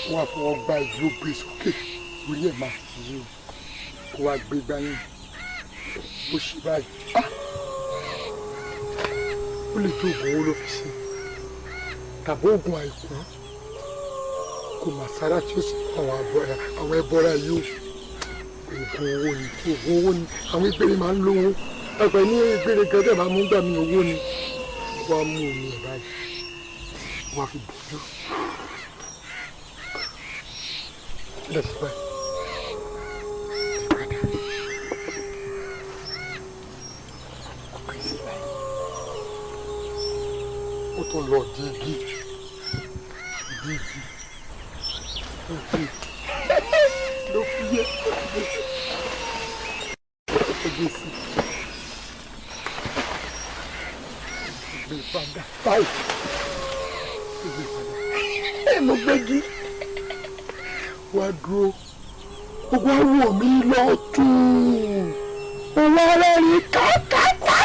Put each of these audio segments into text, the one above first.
Wọ́n á fọwọ́ gba ìlú gbé sókè, orí ẹ̀ máa yí o. Kó wá gbé gbáyìn bó ṣe báyìí. Ah! Ó lè jó oògùn owó ló fi ṣe tàbí oògùn àìkú. Kò mà sára tí ó sì fún àwọn ẹbọra yìí o. Oògùn owó ni, oògùn owó ni. Àwọn ìgbèrè máa ń lówó ẹgbẹ́ ní ìgbèrè gẹ́gẹ́ máa mú gbà mí owó ni. Wọ́n á mú omi ẹ̀ báyìí, wọ́n á fi bójú lẹ́sìn báyìí. Padà ọkọ̀ sí báyìí, ó tún lọ dígí dígí ló fi yé ó gbé sí gbé padà báyìí, gbé padà. Mo gbégi wá dúró, gbogbo àwọn mi lọ́tún owó rẹ́rìn kákáká.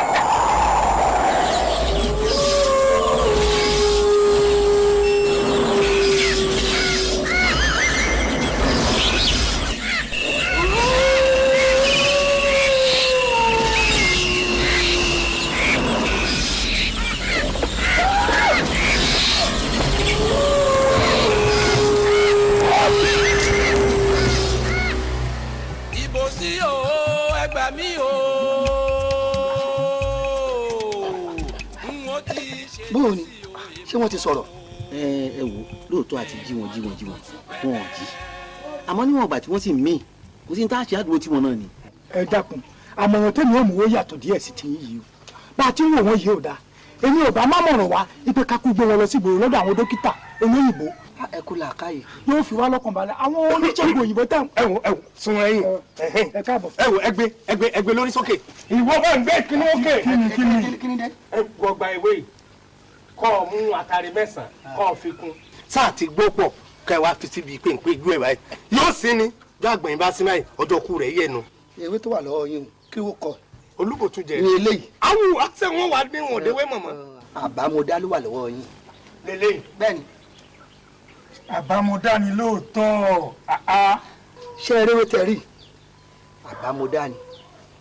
Ìbò sí o, ẹ gbà mí o. N ó ti ṣe. Bóò ni, ṣé wọ́n ti sọ̀rọ̀? Ẹ wò, lóòótọ́ àti jí wọn, jí wọn, jí wọn, wọn ò jí, àmọ́ níwọ̀n ìgbà tí wọ́n sì mí, kò sí ní tá a ṣe àdúró tí wọn náà ni. Ẹ dákun, àmọ̀ràn tèmi ò mú ó yàtọ̀ díẹ̀ sí ti yín yìí o. Bá a ti ń wò wọ́n yìí ò dáa. Èmi ò bá má mọ̀ràn wá ipe kakú gbé wọn lọ sí ìgboro lọ́dọ̀ àwọn dókítà olóyìnbó. Ẹ kú làákàyè. Yóò fi wá lọ́kàn balẹ̀, àwọn oníṣègùn òyìnbó tẹ̀. Ẹ wò, ẹ wò, sun ẹ̀yìn. Ẹ káàbọ̀. Ẹ wò, ẹgbẹ ẹgbẹ ẹgbẹ lórí sókè. Ìwọ bá ń gbé kíní òkè. Kíni kíni? Kíni dé? Ẹ gbọgba ìwé yìí, kọ́ ọ mú àtàrí mẹ́sàn-án, kọ́ ọ fi kún. Sáà ti gbó pọ̀, kẹ́ ẹ wá fi síbi ìpéǹpé ìjú ẹ̀ báyìí yóò sí ni jágbọ̀n bá sí báyìí, ọjọ́ kú rẹ̀ yẹnu. Ewé tó wà lọ́wọ́ yín o, kí wọ́n kọ? Olúbòtú jẹ. Ní eléyìí. Awu àṣẹ wọn wà ní wọn òdewé mọ̀mọ́. Àbámọ̀dá ló wà lọ́wọ́ yín. Lélẹ́yìn. Bẹ́ẹ̀ni. Àbámọ̀dá ni lóòótọ́. Ṣé eré tẹ rí àbámọ̀dá ni,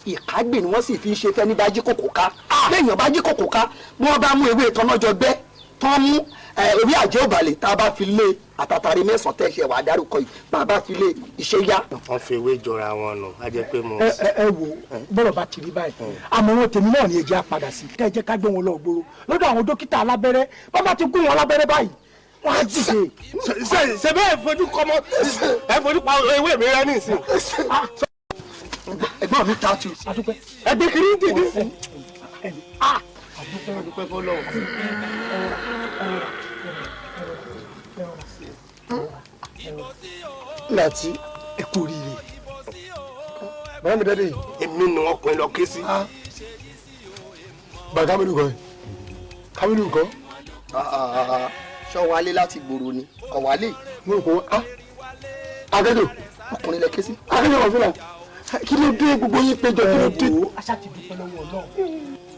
ìkágbè ni wọ́n sì fi ń ṣe fẹ́ ní bá jí kòkò ká. Lẹ́yìn ọba jí kòkò ká, bí wọ́n bá mú ewé ìtọ́nàjọ gbẹ́ tán, mú ewé àjẹ́ òbàlẹ̀ tá a bá fi lé àtàtàrí mẹ́sàn-án tẹ̀sẹ̀ wà á dárúkọ yìí, bá a bá fi lé iṣẹ́ yá. Wọ́n fi ewé jọra wọn nù, á jẹ́ pé mo. Ẹ ẹ wò, bọ́rọ̀ bá ti rí báyìí, àmọ̀ràn tèmi náà ni ẹ jẹ́ á padà sí kẹ́ ẹ jẹ́ ká gbé wọn lọ gbòòrò lọ́dọ̀ àwọn dókítà alábẹ́rẹ́. Bá ti gún wọn lábẹ́rẹ́ báyìí, wọ́n á dìde. Ṣe bẹ́ẹ̀ fojú kọ́mọ, ẹ fojú pa ewé mi rẹ nísìn. Ẹ̀gbọ́n mi ta tu. Adúpẹ́. Ẹgbẹ́ kiri ń dìde. Adúpẹ́ fọlọ́. Láti Ẹ kú oríire. Bàbá mi dẹ́dẹ̀ yìí. Èmi ni wọn kùn lọ ké sí. Bàbá Kámílù kọ́, Kámílù kọ́. Ṣọ wálé láti gbòòrò ni kọ̀ wálé. Mo rò pé ah, akẹ́dọ̀. Ọkùnrin lẹ ké sí. Akẹ́dọ̀ wà fúnra. Kí ló dé gbogbo yín péjọ? Kí ló dé? Ẹ wo, aṣá ti dúpẹ́ lọ́wọ́ Ọlọ́run,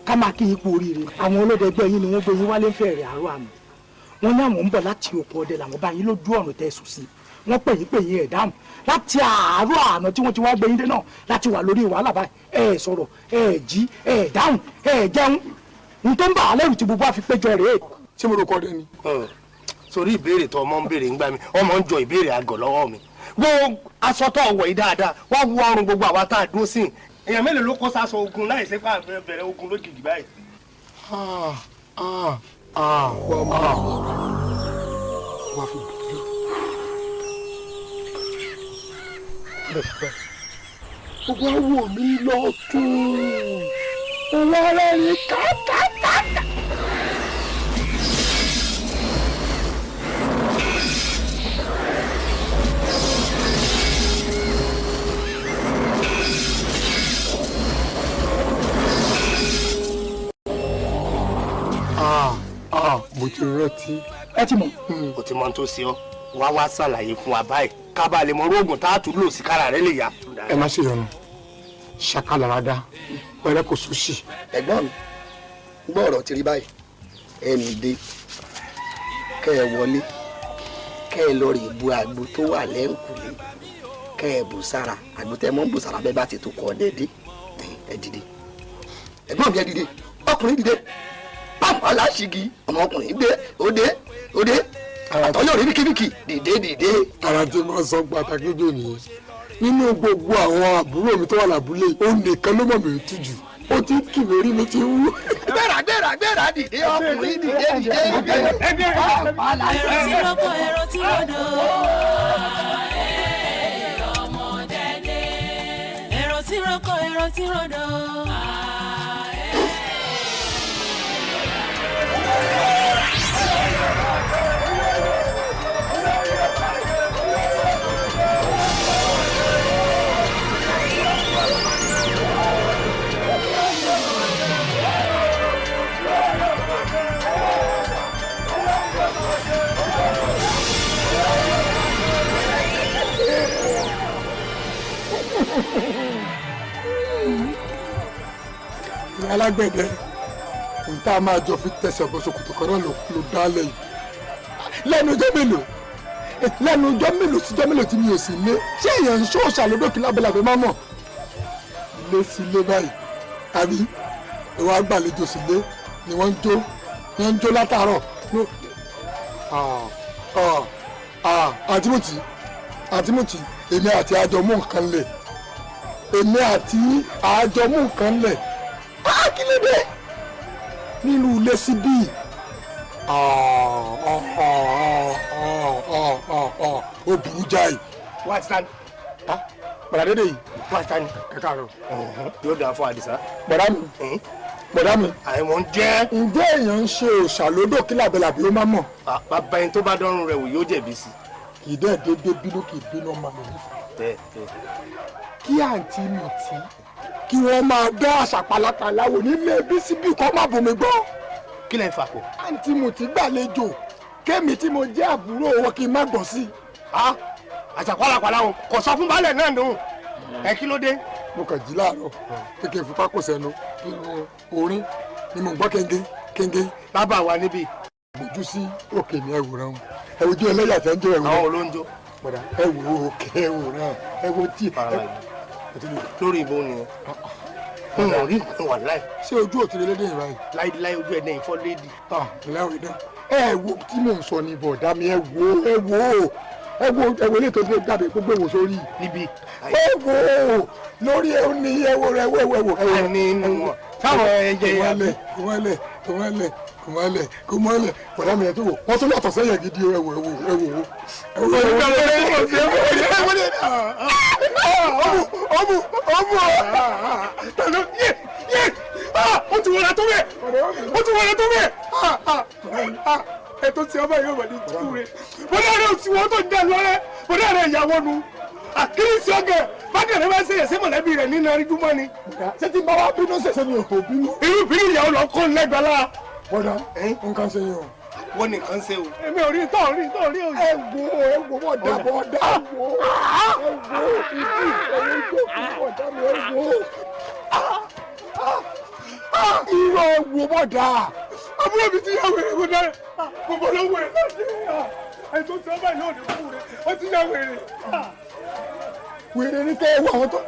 ká máa kí yín kú oríire. Àwọn ọlọ́dẹ ẹgbẹ́ yín ni wọ́n gbé yín wálé ń fẹ̀rẹ̀ àárọ̀ àná. Wọ́n ní àwọn ń bọ̀ láti oko ọdẹ làwọn bá yín lójú ọ̀nà tẹ́ sùn sí. Wọ́n pè yín, pè yín, ẹ̀ dáhùn láti àárọ̀ àná tí wọ́n ti wá gbé yín dé náà láti wà lórí wàhálà báyìí. Ẹ sọ̀rọ̀, ẹ jí, ẹ dáhùn, ẹ jẹun. N tó ń bà á lẹ́rù tí gbogbo àfi péjọ rèé. Ṣé mo rò kọ́ ọdẹ ni? Sórí ìbéèrè tó ọmọ ń béèrè ń gbà mí, ọmọ ń jọ ìbéèrè àgọ̀ lọ́wọ́ mi. Gbogbo aṣọ tó wọ̀ yìí dáadáa, wọ́n wú ọrùn gbogbo àwa tá a dúró sí i. Èèyàn mélòó ló kó sáṣọ ogun láì ṣe pé àfẹ́ bẹ̀rẹ̀ ogun lójijì báyìí? Ah ah ah ah, wà fi bójú lẹ́sìn gbogbo àwọn mi lọ́tún owó rẹ́rìn kákáká. Ah ah, mo ti rántí. Ẹ ti mọ̀. O ti mọ ohun tó ṣe ọ, wá wá ṣàlàyé fún wa báyìí, ká bá lè mọ orógùn tá a tún lò sí kára rẹ lè yá. Ẹ má ṣe yọnu, ṣaka lára dá pẹrẹ, kò sóṣì. Ẹ̀gbọ́n mi, gbọ́ ọ̀rọ̀ ti rí báyìí, ẹnì dé kẹ́ ẹ wọlé, Kẹ́ ẹ lọ rè bu àgbo tó wà lẹ́ǹkùlé, kẹ́ ẹ bù sára. Àgbo tẹ́ ẹ mọ́ ń bù sára bẹ́ẹ̀ bá ti tó kọ́ déédéé. Ẹ dìde, ẹ̀gbọ́n mi, ẹ dìde. Ọkùnrin dìde, pàmpá láṣìgì ọmọkùnrin dé, ó dé, ó dé, àtọ́yọ̀ rí bíkíbíkì, dìde, dìde. Ara tí mo sọ pàtàkì jù nìyẹn. Nínú gbogbo àwọn àbúrò mi tó wà lábúlé, ó nìkan ló mọ̀ mí tú jù. Ó ti kì mí, orí mi ti wú. Gbéra, gbéra, gbéra, dìde ọkùnrin, dìde, dìde, dìde, pàmpá Èrò láṣìgì. tí roko, èrò tí rodò. Ọmọdédé. Èrò tí roko, èrò tí rodò. Ìyá alágbẹ̀dẹ, n tá a máa jọ fi tẹsẹ̀ bọ́ ṣòkòtò kan náà ló dálẹ̀ yìí. Lẹ́nu ọjọ́ mélòó, lẹ́nu ọjọ́ mélòó síjọ́ mélòó tí mi ò sì lé, ṣé èèyàn ń ṣòṣà lódòkì lábẹ́lábẹ́ má mọ̀ lé sí ilé báyìí? Àbí ìwà àgbàlejò sí ilé ni wọ́n ń jó, wọ́n ń jó látàárọ̀. Àǹtí Mùtí, àǹtí Mùtí, èmi àti àjọ mú nǹkan lẹ̀, èmi àti àjọ mú nǹkan lẹ̀. Kí ló dé nínú ilé síbí? Ó burú jáì. Wá ti tani. Bọ̀dá dédé yìí. Wá ti tani. Ẹ káàárọ̀. Yóò dáa fún Àdìsá. Bọ̀dá mi, bọ̀dá mi. Àìmọ̀ ń jẹ́. Ǹjẹ́ èèyàn ń ṣe òòṣà lódò kí làbẹ̀làbẹ̀ ó má mọ̀? Bàbá ẹni tó bá dọ́rùn rẹ̀ wò yóò jẹ̀bi sí. Kì í dẹ́ dédé bínú, kì í bínú ọmọ mi. Bẹ́ẹ̀ bẹ́ẹ̀. Kí àǹtí mi tí kí wọ́n máa dá àṣà pálapàla wò nílé bí síbí kọ́ má bùnmi gbọ́. Kí lẹ ń fà pọ̀? Àǹtí mo ti gbàlejò, kémi tí mo jẹ́ àbúrò wọn kí n má gbọ́ sí. Àṣà pálapàla o, kò sọ fún baálẹ̀ náà nù. Ẹ kí ló dé? Mo kàn jí láàárọ̀ pé kí n fipá kò sẹ́nu nínú orin ni mò ń gbọ́ kéńgé kéńgé. Lábà wa níbí. Gbójú sí òkè ní ẹwùrán, ẹwùjú ẹlẹ́yà tẹ́ ń jó ẹwùrán. Àwọn olóńjó. Padà ẹ wò òkè ẹwùrán, ẹ wo tí. Lórí ìbò nìyẹn. N ò rí nǹkan wà láì. Ṣé ojú òtún lè lédè báyìí? Láíláí, ojú ẹ̀ náà ìfọ́ lédi. Lẹ́wọ̀n idán. Ẹ wo tí mò ń sọ ni, bọ̀dá mi, ẹ wo, ẹ wo, ẹ wo, ẹ wo ilé tó ti dàbí gbogbo èwò sórí. Níbi. Ẹ wo lórí ẹ ní ẹ wo rẹ, ẹ wo, ẹ wo, ẹ wo. Ẹ ní inú wọn. Táwọn ẹyẹ Kò mọ́lẹ̀, kò mọ́lẹ̀, kò mọ́lẹ̀, kò mọ́lẹ̀, kò mọ́lẹ̀. Bọ̀dá mi, ẹ tó wò wọ́n tún yàtọ̀ sẹ́yìn gidi o. Ẹ wo, ẹ wo, ẹ wo, ẹ wo, ẹ wo, ẹ wo, ẹ wo, ọmú, ọmú, ọmú. Tẹ̀lé yé yé, ó ti wọlé tó bẹ̀, ó ti wọlé tó bẹ̀. Ètò tí ọba yóò wà ní túwé. Bọ́dá rẹ̀ ò tí wọ́n tó ń dá lọ́rẹ́, bọ́dá rẹ̀ ìyàwó nu. Àkíyèsí ọ̀gẹ̀ bákẹ́rẹ́ bá ṣe ẹ̀sẹ̀ mọ̀lẹ́bí rẹ̀ nínú arígbúmọ́ ni. Ṣé tí n bá wá bínú ṣẹ̀ṣẹ̀ mi ò tó bínú? Irú bínú ìyàwó lọ kó lẹ́gbẹ̀ẹ́ lára. Bọ́dá, nǹkan ṣe yín o. Wọ́n ní nǹkan ṣe o. Èmi ò rí tọ́ rí tọ́ rí o. Ẹ wo, ẹ wo, bọ́dá, bọ́dá, ẹ wo, ẹ wo ibi ìfẹ̀wé ìjókòó, bọ́dá mi, ẹ wo. Irọ́, ẹ wo bọ́dá. Àbúrò mi ti yá wèrè, bọ́dá rẹ̀. Mo bọ̀ lọ́wọ́ ẹ̀ láti ẹ̀ tó ti ọba ìlú òde fún rẹ̀. Ó ti yá wèrè. Wèrè ní kẹ́ ẹ wo àwọn tó.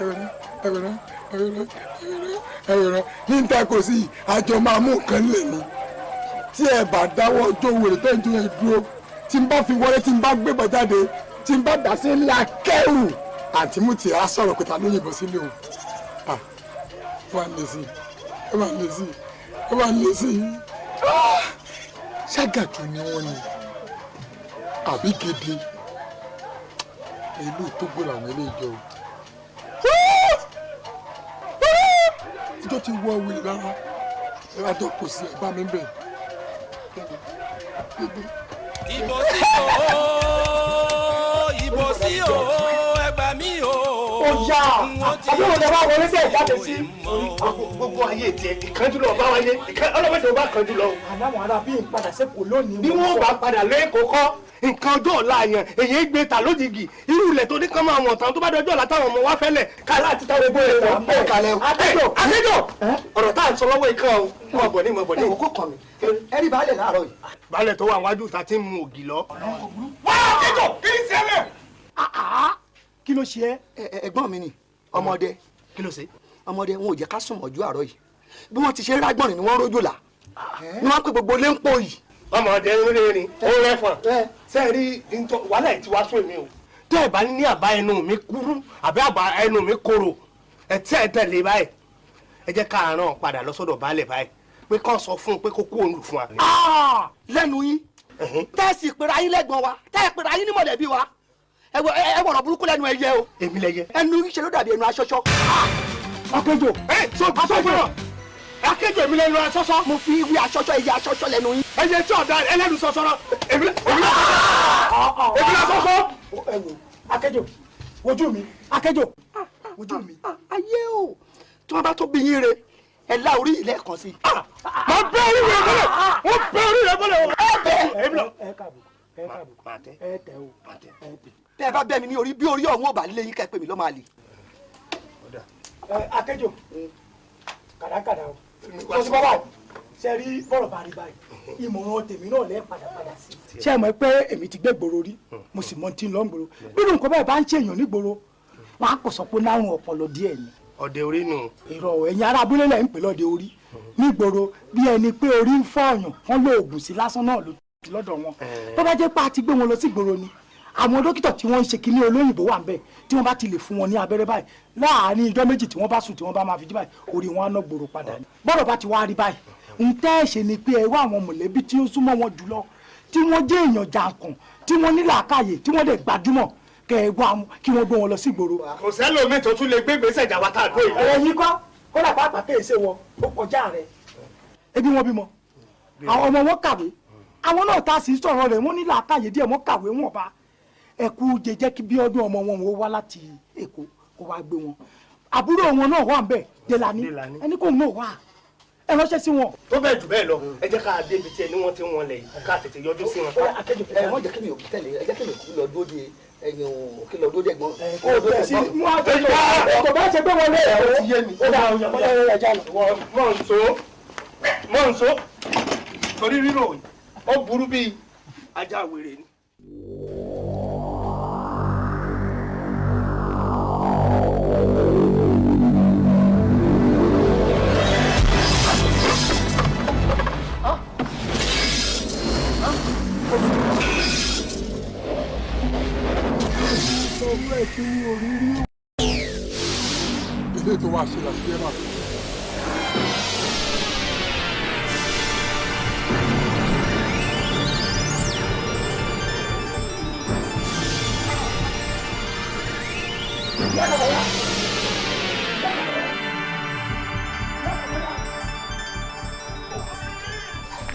Ẹwẹ̀rẹ̀, ẹwẹ̀rẹ̀, ẹwẹ̀rẹ̀, ní níta kò sí àjọ máa mú nǹkan lè ní. Tí ẹ bá dáwọ́ ọjọ́ wèrè tó ń jó yẹn dúró, tí n bá fi wọlé, tí n bá gbébọn jáde, tí n bá dà sí ńlá kẹ́rù, àǹtí mú ti á sọ̀rọ̀ pé ta ló yìnbọn sílé o. Ó máa ń lé sí i, ó máa ń lé sí i, ó máa ń lé sí i. Ṣàgàtú ni wọ́n ní àbí gidi ìlú Tógò làwọn eléyìí jọ o. Ìjọ ti wọ wèrè lára ìrìnàjò kò sí ẹ̀ bá mi bẹ̀. Ìbò sí o, ìbò sí o, ẹ gbà mí o. Ó yá, àbúrò rẹ̀ wá wọlé sí ìjáde sí. Gbogbo ayé tiẹ̀ ìkánjú lọ bá wáyé, ọlọ́mọdé ò bá kánjú lọ. Àláwọn ará bí n padà sẹ́kọ̀ọ́ lónìí. Bí wọ́n bá padà lẹ́kọ̀ọ́ kọ́, Nǹkan ọjọ́ ọ̀la yẹn èyí gbé ta lójijì. Irú ilẹ̀ tó ní kán máa wọ̀n tán tó bá dọjọ́ ọ̀la táwọn ọmọ wa fẹ́lẹ̀ kálá àti táwọn ẹgbẹ́ rẹ̀ wọ́n bẹ̀ kalẹ̀ o. Akẹ́jọ́ akẹ́jọ́ ọ̀rọ̀ tá à ń sọ lọ́wọ́ ikán o. Mọ̀ bọ̀ ní mọ̀ bọ̀ ní. Ẹ kò kàn mí. Ẹ rí baálẹ̀ láàárọ̀ yìí. Baálẹ̀ tó wà wájú ta ti ń mu ògì lọ. Wá akẹ́jọ́ kí n ṣẹlẹ̀. Kí ló ṣe ẹ́? Ẹ̀gbọ́n mi ni ọmọdé. Kí ló ṣe? Ọmọdé wọn ò jẹ́ ká sùn mọ́jú àárọ̀ yìí. Bí wọ́n ti ṣe rágbọ̀nrín ni wọ́n rójò là. Ni wọ́n pè gbogbo lé ń pò yìí. Ọmọdé ń rìnrìn ó rẹ́fọ̀n. Sẹ́ẹ̀rí wàhálà ẹ̀ ti wá sún èmi o. Tẹ́ ẹ̀ bá ní àbá ẹnu mi kúrú àbí àbá ẹnu mi korò ẹ̀ tí ẹ̀ tẹ̀lé báyìí. Ẹ jẹ́ ká rán padà lọ sọ́dọ̀ baálẹ̀ báyìí pé kó sọ fún un pé kó kú òun lù fún wa. Lẹ́nu yín tẹ́ ẹ sì pera yín lẹ́gbọ̀n wa, tẹ́ ẹ pera yín ní mọ̀lẹ́bí wa, ẹ wọ̀rọ̀ burúkú lẹ́nu ẹyẹ o. Èmi lẹyẹ. Ẹnu yín ṣe ló dàbí ẹnu aṣọṣọ. Akẹ́jọ́ akẹ́jọ́ akẹ́jọ́ èmi lẹ́nu aṣọṣọ. Mo fi wí aṣọṣọ ẹyẹ aṣọṣọ lẹ́nu yín. Ẹyẹ tí ọ̀dà ẹlẹ́nu sọ̀sọ̀rọ̀ èmi lẹ́nu aṣọṣọ. Ẹ wo Akẹ́jọ́, wojú mi Akẹ́jọ́, wojú mi. Ayé o, tí wọ́n bá tó bí yín re ẹ lá orí ilẹ̀ kan sí. Mo bẹ orí rẹ bọ́lẹ̀, mo bẹ orí rẹ bọ́lẹ̀ o. Ẹ bẹ. Ẹ kàbùkù, ẹ kàbùkù, ẹ tẹ o, ẹ tẹ. Tẹ́ ẹ bá bẹ́ mi ní orí bí orí ọ̀hún ò bá lé yín ká ẹ pè mí lọ́mọ àlè. Ẹ Akẹ́jọ́, kàdákàdá o, kò sí bàbá o, ṣe rí bọ́rọ̀ bá rí báyìí, ìmọ̀ràn tèmi náà lẹ́ padà padà sí. Ṣé ẹ mọ̀ pé èmi ti gbé gbòòrò rí, mo sì mọ tí ń lọ gbòòrò. Bí nǹkan báyìí bá ń ṣèyàn nígboro, wọn á kò sọ pé nárùn ọpọlọ díẹ̀ ni. Ọdẹ orí nù. Irọ́, ẹ̀yin ará abúlé lẹ̀ ń pè lọ́dẹ orí nígboro, bí ẹni pé orí ń fọ́ ọ̀yàn, wọ́n lo oògùn sí lásán náà ló ti lọ́dọ̀ wọn. Tó bá jẹ́ pé a ti gbé wọn lọ sí ìgboro ni, àwọn dókítà tí wọ́n ń ṣe kinní olóyìnbó wà ń bẹ̀, tí wọ́n bá ti lè fún wọn ní abẹ́rẹ́ báyìí, láàárín ijọ́ méjì tí wọ́n bá sùn, tí wọ́n bá máa fi jí báyìí, orí wọn á ná gbòòrò padà ni. Bọ́rọ̀ bá ti wá rí báyìí, ń tẹ́ ẹ̀ ṣe ni pé ẹ wá àwọn mọ̀lẹ́bí tí ó súnmọ́ wọn jùlọ, tí wọ́n jẹ́ èèyàn jàǹkàn, tí wọ́n ní làákàyè, tí wọ́n dẹ̀ gbajúmọ̀, kẹ́ ẹ wá wọn kí wọ́n gbé wọn lọ sí ìgboro. Kò sẹ́lòmíì tó tún lè gbé ìgbésẹ̀ ìjà wa tá a dó yìí. Ẹ̀yin kọ́, kódà pàápàá kéè ṣe wọn ó kọjá rẹ̀. Ebi wọn bímọ, àwọn ọmọ wọn kàwé, àwọn náà tá a sì ń sọ̀rọ̀ rẹ̀, wọ́n ní làákàyè díẹ̀, wọ́n kàwé wọn bá ẹkú jẹjẹ kí bí ọdún ọmọ wọn wò wá láti Èkó kó wá gbé wọn. Àbúrò wọn náà wà ń bẹ̀, Délani, ẹni kò náà wà, ẹ ránṣẹ́ sí wọn. Tó bẹ́ẹ̀ jù bẹ́ẹ̀ lọ, ẹ jẹ́ ká dé ibi tí ẹni wọ́n ti ń wọn lẹ̀ yìí, ká tètè yọjú sí wọn. Ẹ wọ́n jẹ́ kí mi ò tẹ̀lé, ẹ jẹ́ kí mi ò lọ dúró de ẹ̀yìn o, kí lọ dúró de ẹ̀gbọ́n. Kò bẹ̀ sí mú àjọyọ̀ kò bá ṣe gbé wọn lé ẹ̀ Ó ti yé mi. Ó dà ọ̀yàn mọ́ ẹ̀ já lọ. Mọ̀ ń so mọ̀ ń so torí rírò ó burú bíi ajá wèrè ni. Ilé tó wá ṣe làṣẹ máa fi.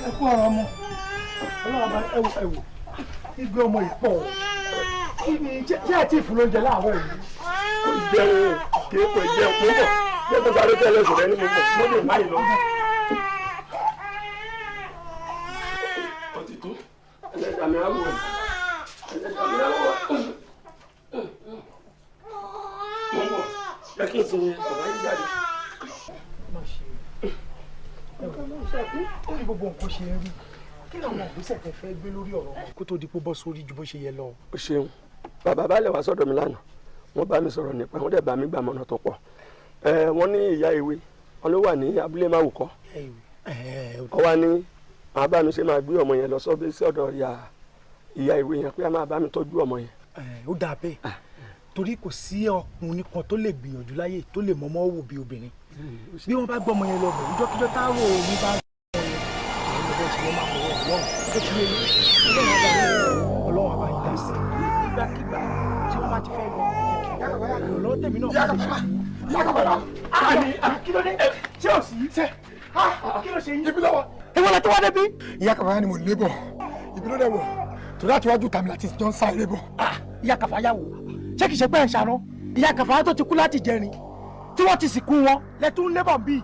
Ẹ kú ọ̀rọ̀ ọmọ Ọlọ́run bá ẹ wò, ẹ wò igbe ọmọ yìí pọ̀. Kí ni ṣé ẹ tí ì fún lóúnjẹ láàárọ̀ yìí? Kò jẹun, kì í kò jẹun púpọ̀. Ṣé kò sáré tẹ́lẹ̀ sọ̀rọ̀ ẹni mo mọ̀ mo lè má yìí lọ. Òtítọ́ ẹlẹ́dàá mi á wọ̀ ẹ́, ẹlẹ́dàá mi á wọ̀ ẹ́. Mo mọ̀ jẹ́ kí n sin bàbá yìí jáde. Má ṣe ẹ wò ó ní gbogbo nǹkan ṣe ń rí. Kí làwọn ìgbésẹ̀ tẹ́ fẹ́ gbé lórí ọ̀rọ̀ wọn kó tó di pé bọ́ sórí ju bó ṣe yẹ lọ? O ṣeun. Bàbá baálé wá sọ́dọ̀ mi lánàá, wọ́n bá mi sọ̀rọ̀ nípa wọ́n dẹ̀ bá mi gbà mọ́nà tó pọ̀. Ẹ wọ́n ní ìyá ìwé wọn ló wà ní abúlé máwùkọ́. Ọ wá ní àwọn bá mi ṣe máa gbé ọmọ yẹn lọ sọ́dọ̀ ìyá ìwé yẹn pé a máa bá mi tọ́jú ọmọ yẹn. Ó dáa bẹ́ẹ̀, torí kò sí ọkùnrin kan tó lè gbìyànjú láyé tó lè mọ́mọ́ wò bí obìnrin. Bí wọ́n bá gbọ́ ọmọ yẹn lọ bẹ̀, ìjọ́kíjọ́ táwọn omi bá ń sọ yẹn, àwọn ọmọ bẹ́ẹ̀ ṣe wọ́n máa fọwọ́ ọlọ́run tó ti yé yín. Ọlọ́run àbá yín dá sí i. Nígbàkigbà tí wọ́n bá ti fẹ́ lọ, ìrànlọ́wọ́ tèmi náà lè ṣe sí i. Kí ló dé? Ṣé ò sí? Ṣé kí ló ṣe yín? Ibi lọ́wọ́. Ìwọ lẹ tó wá débi. Ìyá Kàfáyá ni mo lé bọ̀, ibi ló dẹ̀ wọ̀ torí àti wájú tàmí láti jọ ń sá eré bọ̀. Ìyá Kàfáyá wò, ṣé kìí ṣe pé ẹ̀ ń ṣàrán? Ìyá Kàfáyá tó ti kú láti jẹrin tí wọ́n ti sìnkú wọn lẹ́tún lébọ̀ bíi.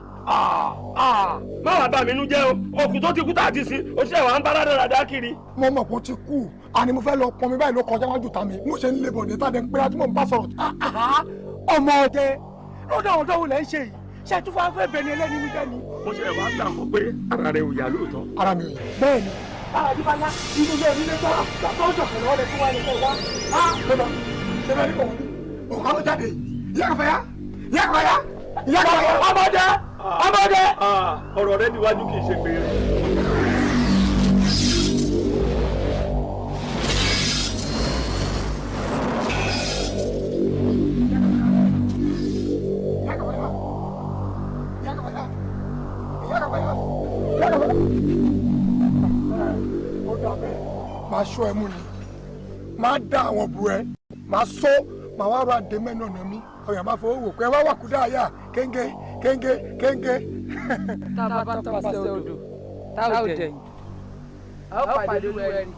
Má wàá bà mí nú jẹ́ o, òkú tó ti kú tá a ti sin, o ṣe wàá ń bára dáradára kiri. Mo mọ̀ pé ó ti kú. Àní mo fẹ́ lọ pọn mi báyìí ló kọjá wájú ta mi. Mo ṣe ń lébọ̀ ní tàdé ń pẹ́ra tí mò ń bá sọ̀rọ̀. Ọmọ ọdẹ lọ́dọ̀ ọ̀dọ́ wo lẹ́ ń ṣe yìí? Ṣé tún fún afẹ́ bẹ̀rẹ̀ ẹlẹ́ni ní jẹ́ ni? Mo ṣe wá gbà mọ́ pé ara rẹ ò yá lóòótọ́. Ara mi ò yá. Bẹ́ẹ̀ni, Àdìbálá inú ilé onílé tó tó jọ̀kọ̀ lọ́wọ́ lẹ fún wa lẹ́kọ̀ọ́ wa. Bọ́lá ṣe bẹ́ẹ̀ ni òun ni òun kọ́ ló jáde yìí. Ìyá kan fẹ́ yá, ìyá kan fẹ́ yá, ìyá kan fẹ́ yá. Ọmọdé, ọmọdé. Ọ̀rọ̀ rẹ níwájú kì í ṣe pé. Máa ṣọ́ ẹ mú ni, máa dá àwọn bu ẹ, máa sọ, máa wá ra dé mẹ́nu ọ̀nà mi, ọ̀yàn máa fọwọ́ wò pé wá wà kúdà àyà kéńgé kéńgé kéńgé. Tá a bá tọpasẹ̀ odò tá ò dẹ̀yìn, a ó pàdé olúwẹ̀rí.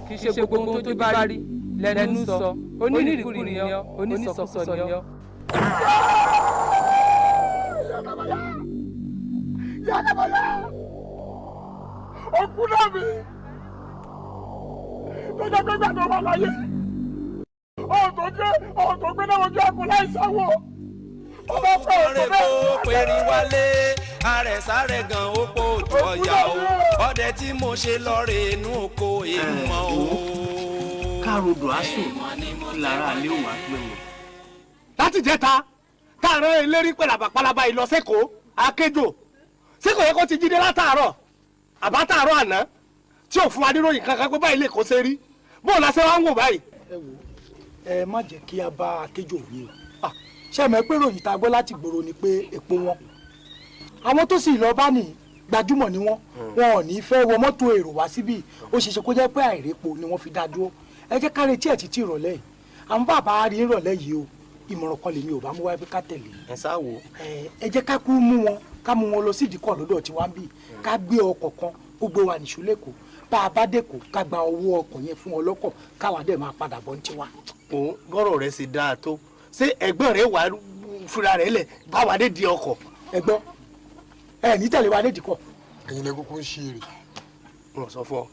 Kì í ṣe gbogbo ohun tó bá rí lẹ́nu sọ, onírìkúrì ni ọ́, onísọkúsọ ni ọ́. Òkú náà mi lọ́jọ́ pé gbàgbọ́ wà láyé ọ̀tọ̀ gbé náà ojú ẹkùn láì sanwó. Ọ̀rẹ́ kó pèrè wálé, àrẹ̀sárẹ̀ gan ó pò ojú ọ̀yà o. Ọdẹ tí mo ṣe lọ́ọ̀rẹ́ inú oko èèmọ̀ o. Károdò aṣọ lára alẹ́ òun àgbẹ̀ wọn. Láti jẹta táàrọ̀ eléré pẹ̀lábà ìlọ sẹ́kọ̀ọ́ akéjò sẹ́kọ̀ọ́ yẹ kó ti jí dé látàárọ̀ àbátàárọ̀ àná tí ò fún wa níròyìn kankan pé báyìí lè kó ṣe rí bóun la ṣe wá ń wò báyìí. Ẹ wò ẹ má jẹ́ kí a bá akéjò wí o. Ṣé mọ̀ pé ròyìn tá a gbọ́ láti gbòòrò ni pé epo wọn. Àwọn tó sì lọ bá ní gbajúmọ̀ ni wọ́n, wọn ò ní fẹ́ wọ mọ́tò èrò wá síbí. Ó ṣeéṣe kó jẹ́ pé àìrépo ni wọ́n fi dá dúró. Ẹ jẹ́ ká retí ẹ̀ títí ìrọ̀lẹ́ yìí. Àwọn bàbá rí ìrọ̀lẹ́ yìí o, ìmọ̀ràn kan lèmi ò bá mú wáyé pé ká tẹ̀lé. Ẹ sá wò. Ẹ jẹ́ ká kú mú wọn, ká mú wọn lọ sí ìdíkọ̀ lọ́dọ̀ tí wọ́n ń bì, ká gbé ọkọ̀ kan kó gbé wa nìṣó lẹ́kọ̀ọ́. Bá a bá dẹ́kọ̀ ká gba owó ọkọ̀ yẹn fún ọlọ́kọ̀ káwa dẹ̀ máa padà bọ̀ ní tiwa. Òun gbọ́rọ̀ rẹ̀ ṣe dáa tó, ṣé ẹ̀gbọ́n rẹ̀ wà fúnra rẹ̀ lẹ̀ bá wa dé di ọkọ̀. Ẹ̀gbọ́n ẹ ní tẹ̀lé wa dé dìkọ̀. Ẹ̀yin lẹ kúkú ń ṣe èrè. Mo sọ fún ọ.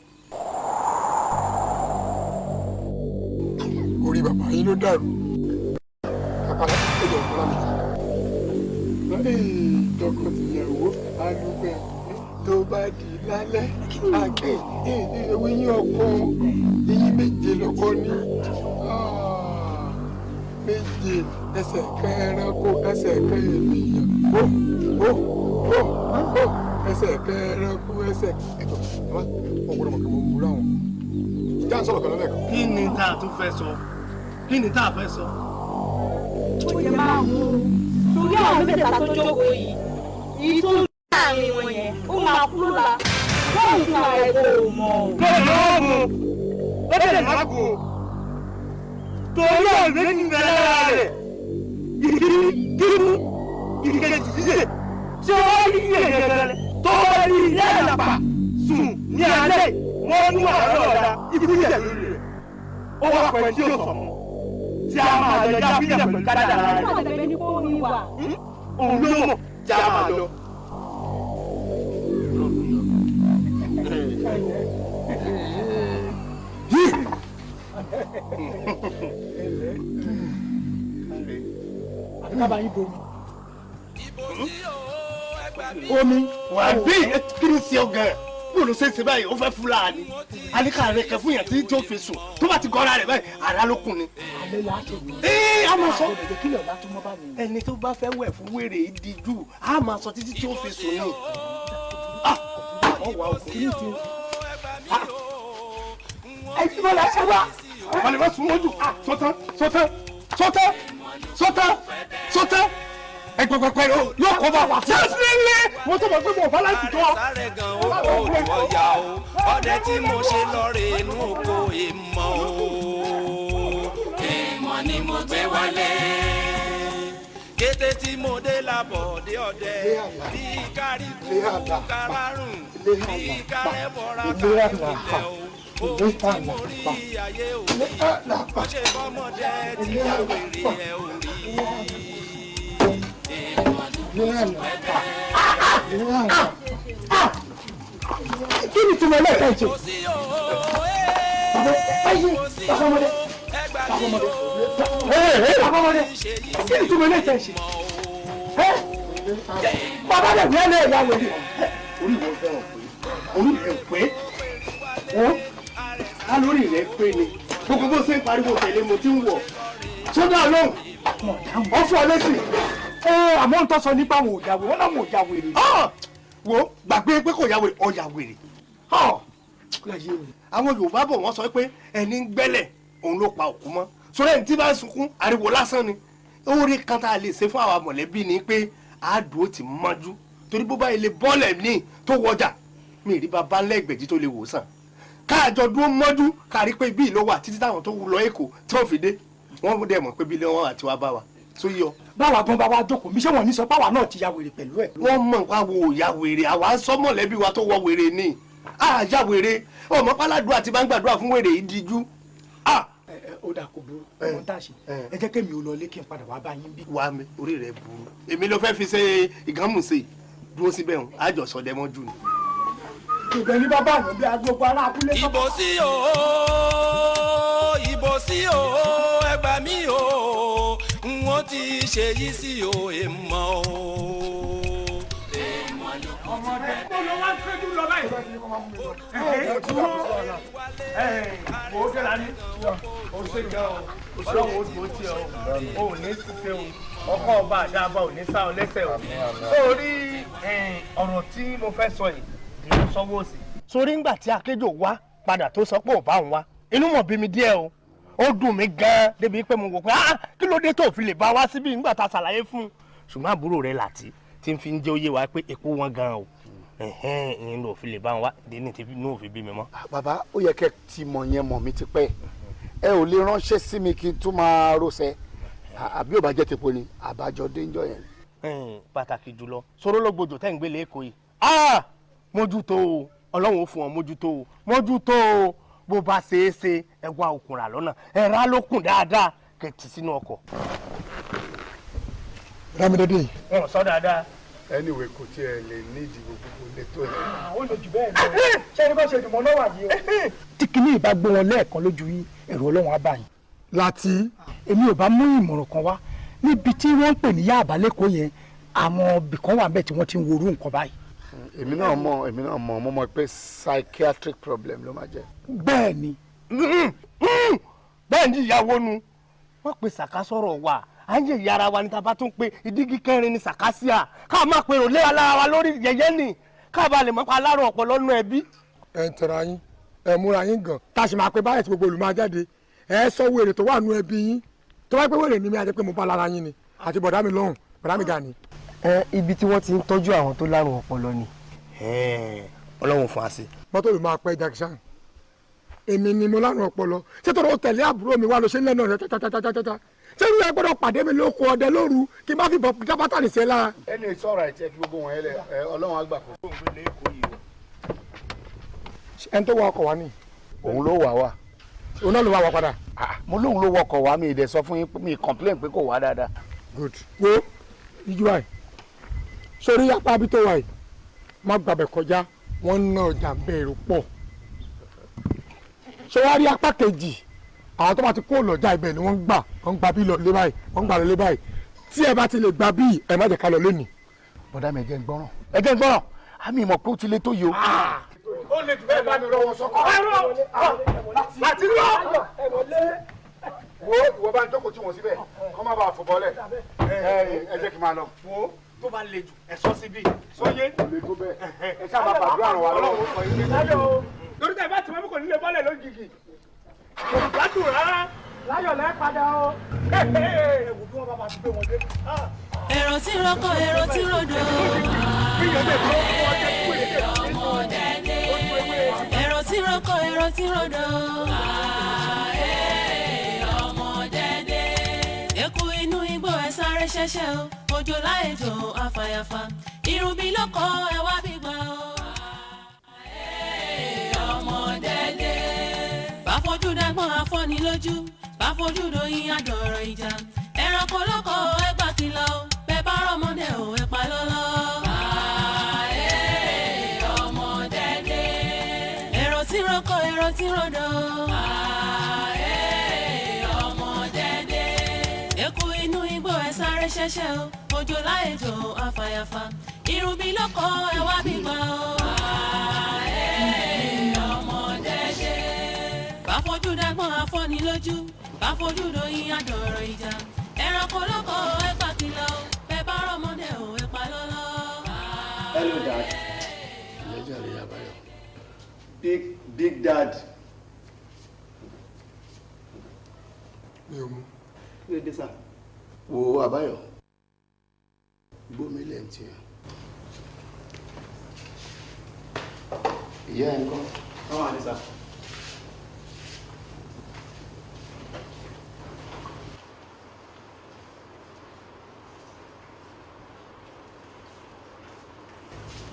Orí bàbá yín ló dàrú. Kàkà ẹjọ ìkọlá mi. Tọkọ-tìyàwó alùpẹ̀ tó bá di lálẹ́ àgbẹ̀ ewé yín ọkọ eyín méje lọ́kọ ní méje ẹsẹ̀ kan ẹranko ẹsẹ̀ kan ènìyàn ó ó ó ó ẹsẹ̀ kan ẹranko ẹsẹ̀. Ẹjọ ẹ má wọn gbọ́dọ̀ mọ̀ kí mo múra wọn ìjà ń sọ̀rọ̀ kan lọ́lẹ́kan. Kí ni tá a tún fẹ́ sọ? Kí ni tá a fẹ́ sọ? Ó yẹ máa wò ó torí àwọn mẹ́tẹ̀ẹ̀ta tó jókòó yìí èyí tó ń láàrin wọn yẹn ó máa kú lọ́la bóun fún ara ẹ̀ kó o mọ̀ o. Lọ́wọ́ mu ó tẹ̀lé lágbo torí ọ̀rẹ́ ní bẹ̀rẹ̀ rẹ̀ ìkíní kíkú ìkejì ṣíṣe tí ó wá yí ẹ̀yẹ̀rẹ̀ tó wá rí ilé àlàpà sùn ní alẹ́ wọ́n mú àárọ̀ ọ̀la ikú yẹ̀ lórí rẹ̀ ó wá pẹ̀lú tí ó sọ̀ mọ́ tí a máa jọ jábílẹ̀ pẹ̀lú kádàrá rẹ̀. Òun ló mọ̀ já máa lọ. Àbí ká bá yín bomi. Omi. Wà á bí kí ni sí ọgàn bó ló ṣe ń ṣe báyìí ó fẹ́ fúlàní àníkà rẹ kẹ fún yàn tí tó fi sùn tó bá ti gọ́ra rẹ̀ báyìí àrà ló kùn ni. Alẹ́ la ṣe wí. Ee a máa sọ. Kílẹ̀ ọ̀la tó mọ́ bá mi. Ẹni tó bá fẹ́ wẹ̀ fún wèrè ìdíjú a máa sọ títí tí ó fi sùn ni. Ọwọ́ òkú. Kí ni ti? Ẹ ti bọ́lá ẹ wá. Wọ́n lè sún mọ́jú. Sọ́tán sọ́tán sọ́tán sọ́tán sọ́tán ẹgbẹ̀gbẹ̀gbẹ̀ yóò kọ́ bá wa. Ṣé ilé mo tó mọ̀ pé mo bá láti tọ́. Àrẹ̀sárẹ̀ gan ó pò ojú ọ̀yà o. Ọdẹ tí mo ṣe lọ́ọ̀rẹ́ inú oko èèmọ̀ o. Èèmọ̀ ni mo gbé wálé. Kété tí mo dé lábọ̀ dé ọdẹ. Bí káríkù kárárùn bí kárẹ́bọ̀rà kárẹ́bìlẹ̀ o. Ohun tí mo rí ayé ò rí. Ó ṣe bọ́mọdé tí àwèrè ẹ̀ ò rí. Kí ni túmọ̀ lẹ́ẹ̀kan ṣe? Kò sí o, ee. Bàbá ọmọdé, bàbá ọmọdé, bàbá ọmọdé, kí ni túmọ̀ ilé ìtẹ̀ ṣe? Bàbá rẹ̀ wíwẹ́ lé ìyá wẹ̀rẹ̀. Orí ìwọ fẹ́ràn pé orí rẹ̀ pé wọ́n á lórí rẹ̀ pé ni gbogbo bó ṣe ń pariwo tẹ̀lé mo ti ń wọ̀ sódà lóhùn ọ fún ọ lẹ́sìn. Àmọ́ ń tọ́sọ nípa àwọn òjàwé, wọ́n náà wọ́n òjàwé rè. Wo gbàgbé pé kò yàwé ọ̀yàwé rè. Àwọn Yorùbá bọ̀ wọ́n sọ pé ẹni ń gbẹ́lẹ̀ òun ló pa òkú mọ́ sórí ẹni tí bá ń sunkún ariwo lásán ni. Oore kan tá a lè ṣe fún àwa mọ̀lẹ́bí ni pé àádùn ó ti mọ́jú torí bó bá ilé bọ́ọ̀lẹ̀ ní tó wọjà mi rí bàbá ńlẹ́gbẹ̀jì tó lè wò sàn káàjọ dúró mọ́jú kárí pé bíi ló wà títí táwọn tó wù lọ Èkó tí wọ́n fi dé wọ́n dẹ̀ mọ̀ pé bíi wọn àti wá bá wa tó yọ. Báwa gan bá wa jókòó mi ṣé wọn ní sọ báwa náà ti ya wèrè pẹ̀lú ẹ̀. Wọ́n mọ̀ nǹkan wo ya wèrè àwa ń sọ mọ̀lẹ́bí wa tó wọ wèrè ni àjà wèrè ọmọ páládùá ti máa ń gbàdúrà fún wèrè yìí díjú. Ó dà kó burú ọmọ tá a ṣe ẹ jẹ́ kémi ò lọ ilé kí n padà wá bá yín bí. Wà mí orí rẹ burú èmi ló fẹ́ fi ṣe ìgánmùsè dúró síbẹ̀ hàn àjọsọdẹmọ́jú ni. Ìgbẹ́ ní bàbá àná bí agbègbè ará abúlé. Ìbò sí o, ìbò sí o, ẹ gbà mí o, n ó ti ṣe yí sí o, èèmọ̀ o. Ọmọdé kó ló wá tẹ́jú lọ báyìí. Mo kẹ́ra ní o ṣe gan o, ọlọ́run ó dùn ó tiẹ̀ o, ò ní ṣiṣẹ́ o, ọkọ ọba àdáàbà ò ní sá ọ lẹ́sẹ̀ o. Sórí ọ̀rọ̀ tí mo fẹ́ sọ yìí ni mo sọ́wọ́ sí. Sórí ńgbà tí Akéjò wá padà tó sọ pé ò bá òun wá, inú mọ̀ bí mi díẹ̀ o, ó dùn mí gan-an débi pé mo wò pé ah kí ló dé tó fi lè bá wá síbí ńgbà tá a ṣàlàyé fún un. Ṣùgbọ́n àbúrò rẹ̀ Làtí tí ń fi ń jẹ́ oyé wa pé èkó wọn gan-an o, ìyẹn ló fi lè bá wọn wá dé ní ti inú òfin bí mi mọ́. Bàbá ó yẹ kẹ́ ti mọ̀ yẹn mọ̀ mi ti pẹ́, ẹ ò lè ránṣẹ́ sí mi kí n tún máa rọṣẹ́ àbí ò bá jẹ́ tepo ni àbájọ déńjọ́ yẹn. Pàtàkì jùlọ sọ̀rọ̀ lọ́gbọ̀dọ̀ tẹ́ ń gbélé Èkó yìí mójútó o, Ọlọ́run ó fún ọ mójútó o, mójútó o, bó bá ṣeé ṣe ẹ wá okùn rà lọ́nà ẹ rà lókùn dáadáa kẹtì sínú ọkọ̀. Rámídédé. Wọn sọ dáadáa. Anyway kò tiẹ̀ lè nídìí gbogbo lè tó yẹn. Ó lè jù bẹ́ẹ̀ lọ ṣé ẹni bá ṣe ìdùnmọ́ náà wà yìí o. Tí kinní ìbá gbé wọn lẹ́ẹ̀kan lójú yín ẹ̀rù Ọlọ́run á bà yín. Láti. Èmi ò bá mú ìmọ̀ràn kan wá níbi tí wọ́n ń pè ní Yáàbá lẹ́kọ̀ọ́ yẹn, àwọn ibì kan wà bẹ́ẹ̀ tí wọ́n ti ń worú nǹkan báyìí. Èmi náà mọ̀ mo mọ̀ pé psychiatric problem ló máa jẹ́. Bẹ́ẹ̀ ni. Bẹ́ẹ̀ ni ìyàwó nu wọ́n pe sàká sọ̀rọ̀ wa à ń yẹ ìyá ara wa ní ta bá tún pé ìdígi kẹrin ni sàkásíà ká máa pe òlé alára wa lórí yẹyẹ ni ká bá lè mọ̀ pa alárò ọpọlọ nínú ẹbí. Ẹ ń tẹ̀ra yín ẹ múra yín gan tá a sì máa pe báyìí tí gbogbo olùmọ̀ jáde ẹ sọ wèrè tó wà nù ẹbí yín tó bá pé wèrè ni mi àti pé mo bá lára yín ni àti bọ̀dá mi lọ́hùn bọ̀dá mi ga ni. Ẹ ibi tí wọ́n ti ń tọ́jú àwọn tó lárùn ọpọlọ ni. Ọlọ́run fún wa sí. Mọ́tò mi máa pẹ́ Jackson èmi ni mo lárùn ọpọlọ ṣé tọrọ tẹ̀lé àbúrò mi wá lọ ṣe ń lẹ́nu ọ̀rẹ́ tátátátátá ṣé irú ẹ gbọ́dọ̀ pàdé mi lóko ọdẹ lóru kí n bá fi bọ jábátà lè ṣe lára. Ẹni sọ̀rọ̀ àìtí ẹ fi gbogbo wọn yẹn lẹ Ọlọ́run á gbà kó. Ẹni tó wa ọkọ̀ wa ni. Òun ló wà wá. Òun náà ló wà wá padà. Mo lóun ló wọkọ̀ wá mi ìdẹ sọ fún yín mi complain pé kò wá dáadáa. Good. Wo ìjú àì sórí apá bí tó wà yìí má gbàbẹ̀ kọjá wọ́n ń ná ọjà bẹ̀rù pọ̀ ṣé wàá rí apá kejì àwọn tó bá ti kó lọ́jà ibẹ̀ ni wọ́n ń gbà wọ́n ń gba bí lọ lé báyìí wọ́n ń gbà lọ lé báyìí tí ẹ bá ti lè gba bí ẹ má jẹ́ ká lọ lónìí. Bọ̀dá mi ẹ jẹ́ ń gbọ́ràn ẹ jẹ́ ń gbọ́ràn àmì ìmọ̀ pé ó ti lé tó yìí o. Ó lè tún bẹ́ẹ̀ bá mi rọwọ́ sọ́kọ́. Láti lọ. Wo ìwọ bá ń jókòó tí wọ́n síbẹ̀ kọ́ má bàa fò bọ́lẹ̀ ẹ jẹ́ kí n máa lọ. Wo tó bá le jù ẹ sọ síbí sọyé. Kò lè tó bẹ́ẹ̀ ẹ sábà gbàdúrà ràn wá lọ́wọ́. Torí tẹ̀ bá ti mọ́ kò ní lè bọ́lẹ̀ lójijì kò gbádùn rárá. Láyọ̀ lẹ́ padà o. Ẹ wò bí wọ́n bá máa ti gbé wọn dé. Èrò tí roko èrò tí rodò. Ọmọdé èrò tí roko èrò tí rodò. Ọmọdé eku inú igbó ẹ sáré ṣẹ̀ṣẹ̀ o, òjò láìjò àfàyàfà, irun bí lóko ẹ wá bí gbà o. Ọmọdé bá fojú dágbọ́n afọ́ni lójú, bá fojú doyin àdọ̀rọ̀ ìjà, ẹranko lóko ẹ gbà kìlọ̀ o, bẹ́ẹ̀ bá rọ́mọdé o ẹ pa lọ́lọ́. Ọmọdé èrò tí roko èrò tí rodò. ṣẹ̀ṣẹ̀ o, òjò láìjò àfàyàfà. Irun mi ló kọ́ ẹ wá bí gbà o. Ọmọdé dé. Báfojú dágbọ́n afọ́ni lójú, báfojú doyin àdọ̀rọ̀ ìjà. Ẹranko ló kọ́ ẹ pàkìlọ̀ o, bẹ́ẹ̀ bá rọ́mọdé o, ẹ pa lọ́lọ́. Hello, Dad. Ìlẹ́jà rẹ̀ Àbáyọ. Big Big Dad. Mi ò mú. Kí ló dé sà? Wo Àbáyọ, gbómi lẹ̀ ń tiẹ̀. Ìyá ẹ̀ ń kọ́. Wọ́n wà ní sà.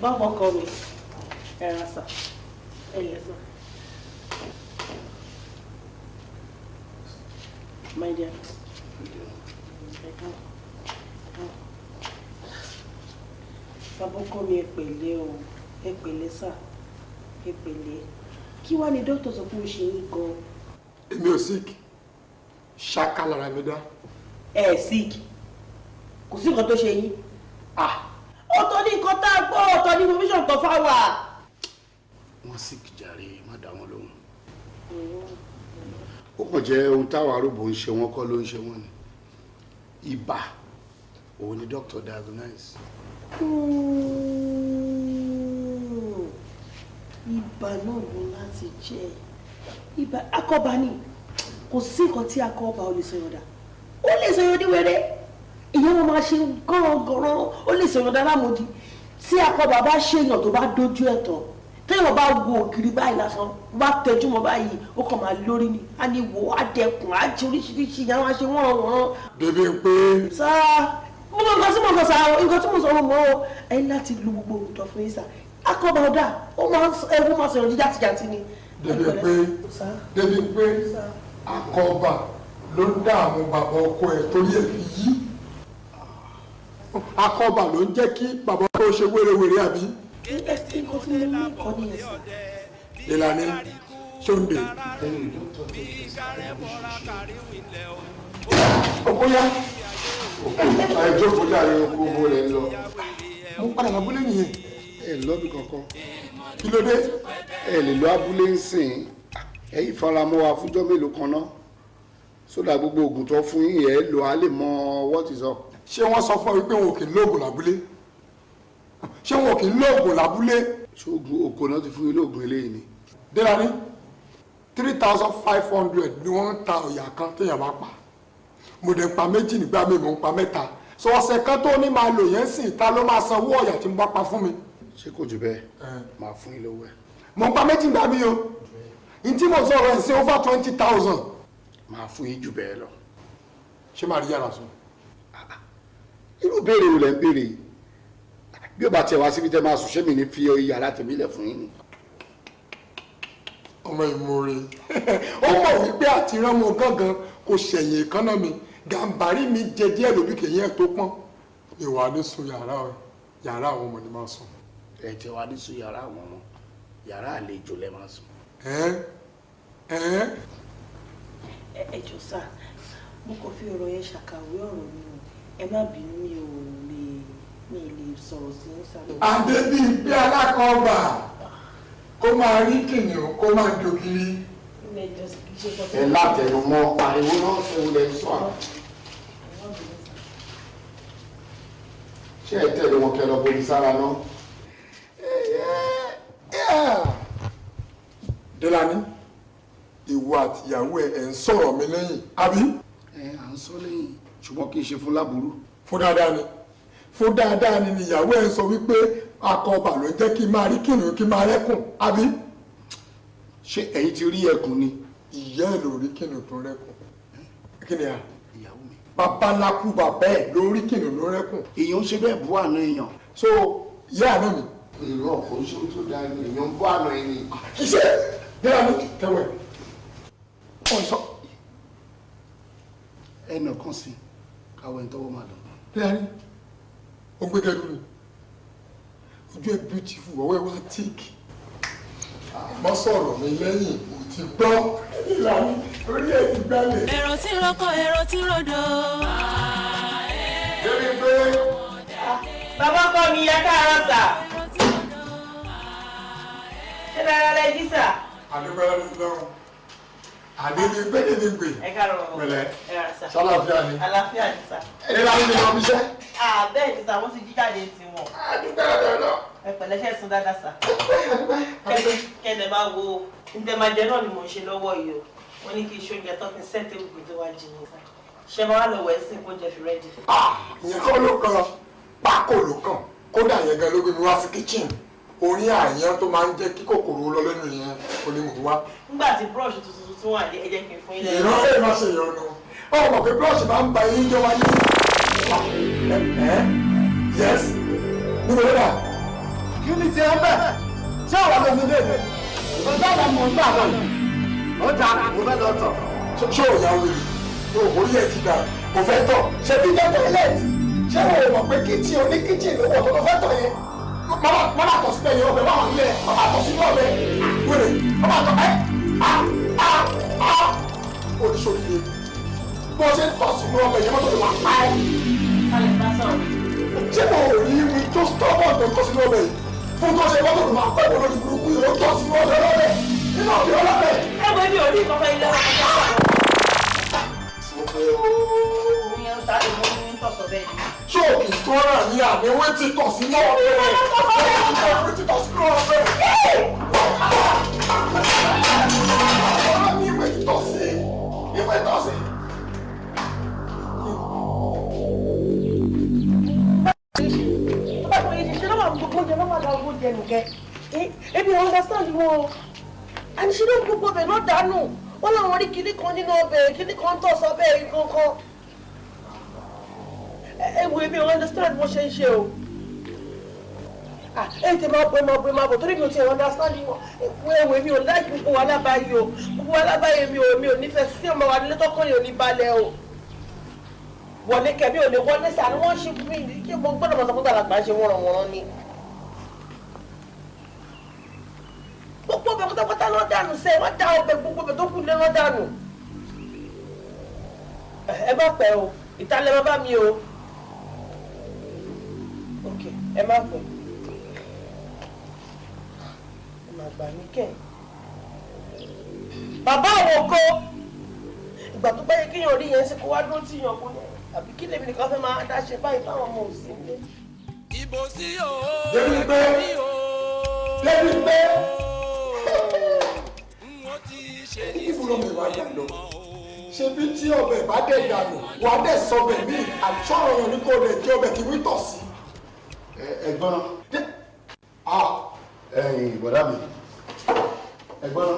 Báwo ọkọ mi? Ẹ ra sà, ẹ lẹ sà. My dear. Ẹ káàbọ̀. Bàbá ọkọ mi, ẹ pẹ̀lẹ́ o, ẹ pẹ̀lẹ́ sà, ẹ pẹ̀lẹ́. Kí wá ni dókítà sọ pé ó ṣe yín gan? Èmi ò sick, ṣáká lára mi dá. Ẹ sick, kò sí nǹkan tó ṣe yín. Ah! Ọ̀tọ̀ ní nǹkan tá a gbọ́, ọ̀tọ̀ ní information tó fá wà. Wọ́n sick jàre, má dá wọn lóhùn. Ó kàn jẹ́ ohun táwọn arúgbó ń ṣe wọ́n kọ́ ló ń ṣe wọ́n ni. Ibà òun ni doctor diagnose. Ibà náà ló láti jẹ́ ibà akọba ni. Kò sí nǹkan tí akọba ò lè sọyọ̀ dà, ó lè sọyọ̀ ní wẹ́rẹ́, ìyẹn wọn máa ṣe gọ́rọ̀gọ́rọ̀, ó lè sọyọ̀ dà lámòdì. Tí akọba bá ṣèyàn tó bá dójú ẹ̀ tán, téèyàn bá wo ògiri báyìí lásán, bá tẹjú mọ́ báyìí, ó kàn máa lórí ni, á ní wo, á dẹkùn, á jẹ oríṣiríṣi, ìyá wọn á ṣe wọ́n wọ́n. Débi pé. Sáà mo mọ nǹkan tí mo sọ sáà, nǹkan tí mo sọ mo mọ ọ, ẹ ní láti lu gbogbo òótọ́ fún yín sá. Akọba ọ̀dà ó máa ń ẹwú máa sọ̀rọ̀ jíjàtìjàtì ni. Débi pé, débi pé akọba ló ń dààmú bàbá ọkọ ẹ̀ torí ẹ̀ fi yí. Akọba ló ń jẹ́ kí bàbá ọkọ ṣe wérewère àbí. Nǹkan tí mo ní kọ́ nìyẹn sá. Ìlànà Sunday. Ọ̀bọ̀yá. Ẹ jókòó jàre, gbogbo rẹ̀ ń lọ. Mo padà lábúlé nìyẹn. Ẹ lọ́bì kankan. Kí ló dé? Ẹ lè lọ abúlé ń sìn. Ẹ̀yin faramọ́ wa fúnjọ́ mélòó kan náà. Sódà gbogbo oògùn tó fún yín ẹ lò á lè mọ what is up. Ṣé wọ́n sọ fún ọ wípé wọn ò kì í lóògùn lábúlé? Ṣé wọn ò kì í lóògùn lábúlé? Ṣóògùn oko náà ti fún yín lóògùn eléyìí ni. Délani, 3,500 ni wọ́n ń ta ọ̀yà kan téèyàn bá pa. Mo dẹ̀ pa méjì nígbà mi, mò ń pa mẹ́ta. Sọ ọ̀sẹ̀ kan tó ní máa lò yẹn sìn, ta ló máa sanwó ọ̀yà tí mo bá pa fún mi? Ṣé kò jù bẹ́ẹ̀? Máa fún yín lówó ẹ̀. Mo ń pa méjì nígbà mi o. N tí mo sọ̀rọ̀ ẹ̀ sí over 20,000. Máa fún yín jù bẹ́ẹ̀ lọ. Ṣé màá rí yàrá sùn? Irú ìbéèrè wo lẹ ń béèrè yìí? Bí ó bá tiẹ̀ wá síbi tẹ́ máa sùn, ṣé mi ní fi yàrá tèmi lẹ̀ fún yín ni? Ọmọ ìmoore, ó mọ̀ wípé àti ránmọ gángan kò ṣẹ̀yìn èékánná mi, gàǹbàrí mi jẹ díẹ̀ lóbi kì í yẹn tó pọ́n. Ìwà ní sùn yàrá yàrá àwọn ọmọ ni máa sùn. Ẹ tẹ wá ní sùn yàrá àwọn ọmọ, yàrá àlejò lẹ máa sùn. Ẹ jọ̀ọ́ sà, mo kàn fi ọ̀rọ̀ yẹn ṣàkàwé ọ̀rọ̀ mi o, ẹ má bínú, mi ò lè mi lè sọ̀rọ̀ sí yín sà. Àdébí bí alákọ̀ọ́bà kó máa rí kìnìún kó máa dògiri. Ẹ látẹnumọ́ pariwo náà ṣe wọlé sọ à. Ṣé ẹ tẹ̀lé wọn kẹ lọ bomi sára náà? Délani, ìwọ àtìyàwó ẹ ń sọ̀rọ̀ mi lẹ́yìn, àbí? Ẹ à ń sọ lẹ́yìn, ṣùgbọ́n kì í ṣe fún láburú. Fún dáadáa ni, fún dáadáa ni ìyàwó ẹ ń sọ wípé akọba ló ń jẹ́ kí n máa rí kìnìún kí n máa rẹ́kùn, àbí? Ṣé ẹ̀yin ti rí ẹkùn ni? Ìyá ẹ ló rí kìnìún tó rẹ́kùn. Kí ni a? Ìyàwó mi. Babaláku bàbá ẹ ló rí kìnìún ló rẹ́kùn. Èèyàn ń ṣe bẹ́ẹ̀ bú àná èèyàn. So ìyá àná mi. Irọ́ kò ń ṣe ohun tó dáa ni èèyàn ń bú àná ẹni. Kì í ṣe yàrá mi tẹ̀wẹ̀. Ọ̀sán. Ẹnà kan sí káwọ́ ẹni tọ́wọ́ máa dùn. Délani, ó gbé gẹ́gẹ́ mi. Ojú ẹ beautiful, ọwọ́ ẹ wá tíìkì. Má sọ̀rọ̀ mi lẹ́yìn, ò ti gbọ́. Ìlànà orí ẹ̀ ti gbálẹ̀. Èrò tí ń rọ́kọ̀, èrò tí ń rodò. Débi pé. Bàbá ọkọ mi, ẹ káàárọ̀ sà. Ṣé dára lẹ jí sà? Àdúgbò lọ́wọ́ àdébí pé kí ni pè. Ẹ káàárọ̀ bàbá. Pẹ̀lẹ́. Ẹ rà sà. Ṣàlàáfíà ni? Àlàáfíà ni sà. Ẹni láti ní ọmọ iṣẹ́. Ah, bẹ́ẹ̀ ni sà, wọ́n ti jí jáde tiwọn. Àdúgbò lọ́wọ́. Ẹ pẹ̀lẹ́, ṣe sùn dáadáa sà? Kẹ́lẹ̀ máa wo ǹdẹ̀ máa jẹ náà ni mò ń ṣe lọ́wọ́ yìí o. Wọ́n ní kí iṣu oúnjẹ tó kí n sẹ́ẹ̀tì ògùn tó wá jí ni sà. Ṣé máa wá lọ wẹ̀ sí oúnjẹ fi ready? Ìyẹn kọ́ ló kan, pákó ló kàn. Kódà yẹn gan ló gbé mi wá sí kitchen. Orí àyàn tó máa ń jẹ́ kí kòkòrò lọ lẹ́nu yẹn kò ní mò ń wá. Nígbà tí brush tuntun tuntun wà ní, ẹ jẹ́ kí n fún yín lẹ́nu. Ìran ẹ̀ má ṣe ìyọnu. Ọ mọ̀ pé brush máa ń ba eyín jẹ́ wáyé. Ẹ yes, níbo ló dà? Kí ni tiẹ̀ ń bẹ̀? Ṣé àwọn ọmọ mi lè lè? Ọjọ́ àwọn ọmọ ń gbà wọ̀ yìí. Ó ta mo fẹ́ lọ tọ̀. Ṣé ò yá wèrè? O orí ẹ̀ ti dà, kò fẹ́ tọ̀. Ṣé bí jẹ́ tọ́ílẹ̀tì? Ṣé o mọ̀ pé kíchìn oní kíchìn ló wọ̀ tó lọ fẹ́ tọ̀ yẹn? Má má tọ̀ síbẹ̀ yẹn, ọbẹ̀ má wà nílẹ̀, má má tọ̀ sínú ọbẹ̀. Wèrè, má má tọ̀ ẹ́ á á á. Oníṣòwò bó ṣe ń tọ̀ sínú ọbẹ̀ yẹn, mọ́tò ló máa pa ẹ́. Ṣé mo rí iwi tó stubborn tó tọ̀ sínú ọbẹ̀ yìí? Fún tó ṣe mọ́tò ló máa pẹ́ wọ́n lórí burúkú yìí, ó tọ̀ sínú ọbẹ̀ ọlọ́bẹ̀ nínú ọbẹ̀ ọlọ́bẹ̀. Ẹ wo ibi òrí ìkọ̀kọ̀ ilé ọkọ̀. Ṣé òkè tó rà ní àmì ewé ti tọ̀ sínú ọbẹ̀ rẹ̀? Ewé ti tọ̀ sínú ọbẹ̀. Ọ̀rọ̀ mi ìwé ti tọ̀ sí. Ìwé tọ̀ sí. Ebi understand wọn o, and ṣe ló ń gbogbo ọbẹ̀ náà dànù. Wọ́n láwọn rí kinní kan nínú ọbẹ̀, kinní kan tọ̀ sọ́bẹ̀ kankan. Ẹ wo, èmi ò understand bó ṣe ń ṣe o. Ẹ tẹ máa bọ̀, ẹ máa bọ̀, ẹ máa bọ̀, torí mi ò tiẹ̀ understand wọn. Ẹ wo, èmi ò láì gbogbo wa lábàáyé o, gbogbo wa lábàáyé. Mi ò nífẹ̀ẹ́ sí ọmọ wa nílé tọkàn yóò ní balẹ̀ o. Wọlé kẹ̀mí ò lè wọlé sí àná. Wọ́n ṣe mí kí mo gbọ́dọ̀ mọ̀ sọ fún gbàlagbà ṣe wọ́nranwọ́nran ni. Gbogbo ọbẹ̀ pátápátá ló dànù sẹ́, wọ́n dá ọbẹ̀, gbogbo ọbẹ̀ tó kù lé ló dànù. Ẹ má pẹ́ o, ìtàlẹ́ má bá mi o. Ok, ẹ má pẹ́. Ẹ má gbà mí kẹ́. Bàbá àwọn kó ìgbà tó bá yẹ kéèyàn rí yẹn sí kó wá dúró tí yàn kó ní, àbí kí lèmi nìkan fẹ́ máa dá ṣe báyìí táwọn ọmọ ò sí nílé. Ìbò sí o. Débi pé, débi pé ibo lọmọ ìwà dà lọ? Ṣe bí tí ọbẹ̀ bá dẹ̀ dànù, wà á dẹ̀ sọbẹ̀ míì àtúnṣọ̀rọ̀ yẹn ní kò lè jẹ́ ọbẹ̀ kí wí tọ̀ sí. Ẹ̀gbọ́n náà, ẹ̀yin bọ̀dá mi, ẹ̀gbọ́n náà,